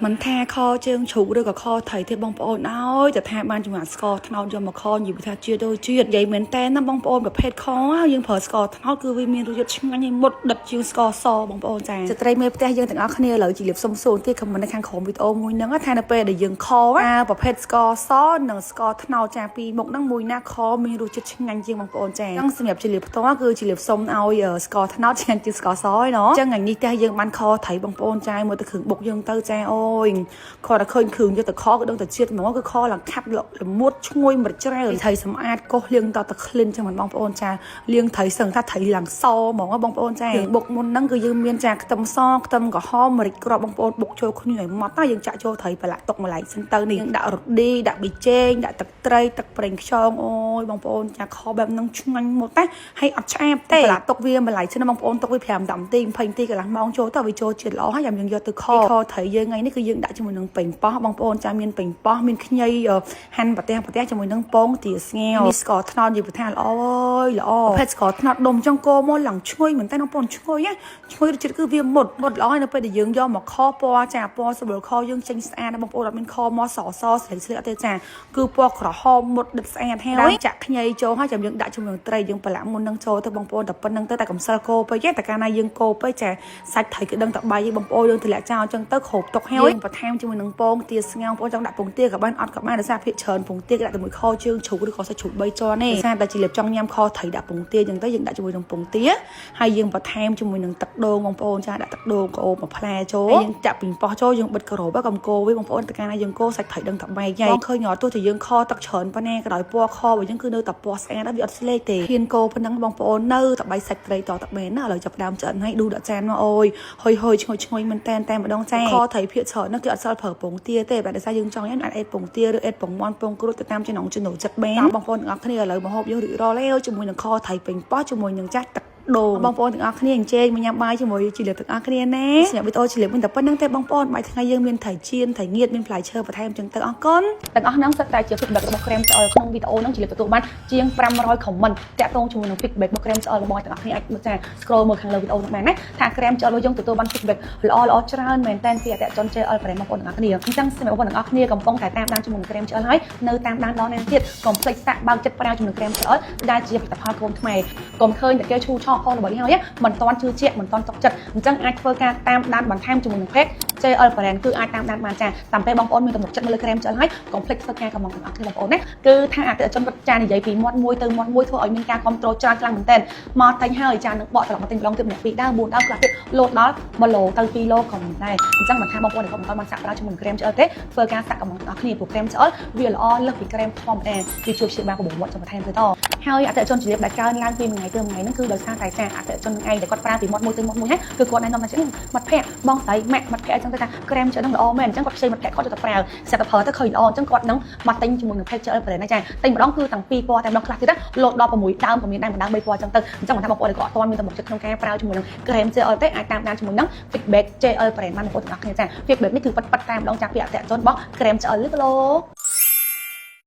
មិនថាខជើងជ្រូកឬក៏ខត្រីទេបងប្អូនអើយតែថាបានចំណាត់ស្ករត្នោតយកមកខនិយាយថាជាតិដូចជាតិនិយាយមែនតើណាបងប្អូនប្រភេទខយើងប្រើស្ករត្នោតគឺវាមានរសជាតិឆ្ងាញ់ហើយមុតដិតជាងស្ករសបងប្អូនចាស្ត្រីមេផ្ទះយើងទាំងអស់គ្នាឥឡូវជម្រាបសុំសួរទី comment នៅខាងក្រោមវីដេអូមួយហ្នឹងថានៅពេលដែលយើងខប្រភេទស្ករសនិងស្ករត្នោតចាពីរមុខហ្នឹងមួយណាខមានរសជាតិឆ្ងាញ់ជាងបងប្អូនចាអញ្ចឹងសម្រាប់ជម្រាបផ្ទាល់គឺជម្រាបសុំឲ្យស្ករត្នោតឆ្ងាញ់ជាងស្ករសឯណោះអញ្ចឹងថ្ងៃនេះផ្ទះយើងបានខត្រីបងប្អូនចាមើលទៅគ្រឿងបុកយើងទៅចាអូយគាត់តែឃើញគ្រឿងយកទៅខគឺដឹងតែជាតិហ្មងគឺខឡើងខាប់ល្មួតឈ្ងុយមិនច្រើនត្រីសម្អាតកោសលាងតតក្លិនចឹងមិនបងប្អូនចាលាងត្រីសឹងថាត្រីឡើងសហ្មងបងប្អូនចាយើងបុកមុនហ្នឹងគឺយើងមានចាខ្ទឹមសខ្ទឹមក្រហមម្រេចគ្រាប់បងប្អូនបុកចូលគ្នាឲ្យម៉ត់ណាយើងចាក់ចូលត្រីប្រឡាក់ទុកម្លែកសិនទៅនេះយើងដាក់រឌីដាក់ប៊ីចេងដាក់ទឹកត្រីទឹកប្រេងខ្យងអូយបងប្អូនចាខបែបហ្នឹងឆ្ងាញ់មកតាហើយអត់ឆ្អាបទេប្រឡាក់ទុកវាម្លែកសិនណាបងប្អូនទុកវា5 10នាទី20នាទីកន្លះម៉ោងចូលទៅវាចូលជាតិល្អហើយចាំយើងយកទៅខខត្រីយើងថ្ងៃនេះគឺយើងដាក់ជាមួយនឹងប៉េងប៉ោះបងប្អូនចាមានប៉េងប៉ោះមានខ្ញីហាន់ប្រទេសប្រទេសជាមួយនឹងពងទាស្ងោនេះស្ករត្នោតនិយាយថាល្អអើយល្អប្រភេទស្ករត្នោតដុំចង់កមកឡើងឈ្ងុយមែនតើបងប្អូនឈ្ងុយណាឈ្ងុយរសជាតិគឺវាមុតមុតល្អហើយនៅពេលដែលយើងយកមកខពណ៌ចាពណ៌សម្បុរខយើងចេញស្អាតណាបងប្អូនអត់មានខមកសសស្រីស្រីអត់ទេចាគឺពណ៌ក្រហមមុតដិតស្អាតហើយចាក់ខ្ញីចូលហើយចាំយើងដាក់ជាមួយនឹងត្រីយើងប្រឡាក់មុននឹងចូលទៅបងប្អូនតែប៉ុណ្្នឹងទៅតែកំសិលគោពេកទេតែកាលណាយើងគោពេកចាសាច់ត្រីគឺដឹងតែបាយបងប្អូនយើងទម្លាក់ចោលអញ្ចឹងទៅគ្របទុកហើយបន្ថែមជាមួយនឹងពងទាស្ងោបងប្អូនចង់ដាក់ពងទាក៏បានអត់ក៏បានដោយសារភាគច្រើនពងទាគេដាក់តែមួយខជើងជ្រូកឬក៏សាច់ជ្រូក3ជាន់ទេដោយសារតែជាលៀបចង់ញ៉ាំខត្រីដាក់ពងទាអញ្ចឹងទៅយើងដាក់ជាមួយនឹងពងទាហើយយើងបន្ថែមជាមួយនឹងទឹកដូងបងប្អូនចាដាក់ទឹកដូងក្អូបមួយផ្លែចូលហើយយើងចាក់ពីប៉ោះចូលយើងបិទក្របកុំកូរវិញបងប្អូនតែកាលណាយើងកូរសាច់ត្រីដឹងតែបែកហើយបងឃើញអត់ទោះតែយើងខទឹកច្រើនប៉ុណ្ណាក៏ដោយពណ៌ខរបស់យើងគឺនៅតែពណ៌ស្អាតដែរវាអត់ស្លេកទេហ៊ានកូរប៉ុណ្ណឹងបងប្អូននៅតែបែកសាច់ត្រីតតបែនណាឥឡូវចាប់ដើមឆ្អិនហើយឌូដាក់ចានមកអូយហុយហុយឈ្ងុយឈ្ងុយមែនតែនតែម្ដងចាខត្រីភាគច្រើននោះគឺអត់សល់ប្រើពងទាទេបែរដោយសារយើងចង់ញ៉ាំអាចអេតពងទាឬអេតពងមាន់ពងគ្រូចទៅតាមចំណងចំណូលចិត្តបានបងប្អូនទាំងអស់គ្នាឥឡូវមកហូបយើងរួចរាល់ហើយជាមួយនឹងខត្រីពេញប៉ោះជាមួយនឹងចាស់ទឹកដូងបងប្អូនទាំងអស់គ្នាអញ្ជើញមកញ៉ាំបាយជាមួយជីលៀបទាំងអស់គ្នាណាសម្រាប់វីដេអូជីលៀបវិញតែប៉ុណ្្នឹងទេបងប្អូនបាយថ្ងៃយើងមានត្រីចៀនត្រីងៀតមានផ្លែឈើបន្ថែមចឹងទៅអរគុណ ទាំងអស់ហ្នឹងសុទ្ធតែជា feedback របស់ Krem ឆ្អល់ក្នុងវីដេអូហ្នឹងជាលើកទទួលបានជាង500 comment តាក់ទងជាមួយនឹង feedback របស់ Krem ឆ្អល់របស់ទាំងអស់គ្នាអាចមើលចា scroll មើលខាងលើវីដេអូហ្នឹងបានណាថា Krem ឆ្អល់របស់យើងទទួលបាន feedback ល្អល្អច្រើនមែនតើពីអតិថិជន JL brand បងប្អូនទាំងអស់គ្នាអញ្ចឹងសម្រាប់បងប្អូនទាំងអស់គ្នាកំពុងតែតាមដានជាមួយនឹង Krem ឆ្អល់ហើយនៅតាមដានដល់ណាទៀតកុំភ្លេចសាកបើកចិត្តប្រើជាមួយនឹង Krem ឆ្អល់ដែលជាផលិតផលកូនខ្មែរកុំឃើញតែគេឈូឆោផងល្បីហើយមិនទាន់ជឿជាក់មិនទាន់ទុកចិត្តអញ្ចឹងអាចធ្វើការតាមដានបន្ថែមជាមួយនឹង page JL brand គឺអាចតាមដានបានចាតាមពេលបងប្អូនមានទំនុកចិត្តមកលើក្រែមឆ្អិលហើយកុំភ្លេចធ្វើការកម្មង់ទាំងអស់គ្នាបងប្អូនណាគឺថាអតិថិជនគាត់ចានិយាយពីមាត់មួយទៅមាត់មួយធ្វើឲ្យមានការគ្រប់គ្រងច្រើនខ្លាំងមែនទែនមកតែញហើយចានឹងបកត្រឡប់មកទិញម្ដងទៀតម្នាក់ពីរដើម4ដើមខ្លះទៀតលោតដល់1ឡូទៅ2ឡូក៏មិនដែរអញ្ចឹងមិនថាបងប្អូនដែលគាត់មិនទាន់បានសាកប្រើជាមួយនឹងក្រែមឆ្អិលទេធ្វើការសាកកម្មង់ទាំងអស់គ្នាព្រោះក្រែមឆ្អិលវាល្អលើសពីក្រែមធម្មតាវាជួយព្យាបាលរបួសមាត់ចាំបន្ថែមទៅតហើយអតិថិជនជំរាបដែលកើនឡើងពីមួយថ្ងៃទៅមួយថ្ងៃហ្នឹងគឺដោយសារតែចាអតិថិជននឹងឯងដែលគាត់ប្រើពីមាត់មួយទៅមាត់មួយហ្នឹងគឺគាត់ណែនាំថាមិត្តភ័ក្តិបងស្រីម៉ាក់មិត្តភ័ក្តិអញ្ចឹងទៅថាក្រែមឆ្អិលហ្នឹងល្អមែនអញ្ចឹងគាត់ខ្ចីមិត្តភ័ក្តិគាត់ទៅប្រើស្រាប់តែប្រើទៅឃើញល្អអញ្ចឹងគាត់នឹងមកទិញជាមួយនឹង page JL brand ណាចាទិញម្ដងគឺទាំងពីរពណ៌តែម្ដងខ្លះទៀតលោតដល់6ដើមក៏មានដែរម្ដង3ពណ៌អញ្ចឹងទៅអញ្ចឹងមិនថាបងប្អូនដែលគាត់អត់ទាន់មានទំនុកចិត្តក្នុងការប្រើជាមួយនឹងក្រែម JL ទេអាចតាមដានជាមួយនឹង feedback JL brand បានបងប្អូនទាំងអស់គ្នាចា feedback នេះគឺប៉ិតៗតែម្ដងចាពីអតិថិជនរបស់ក្រែម JL លឺគីឡូ។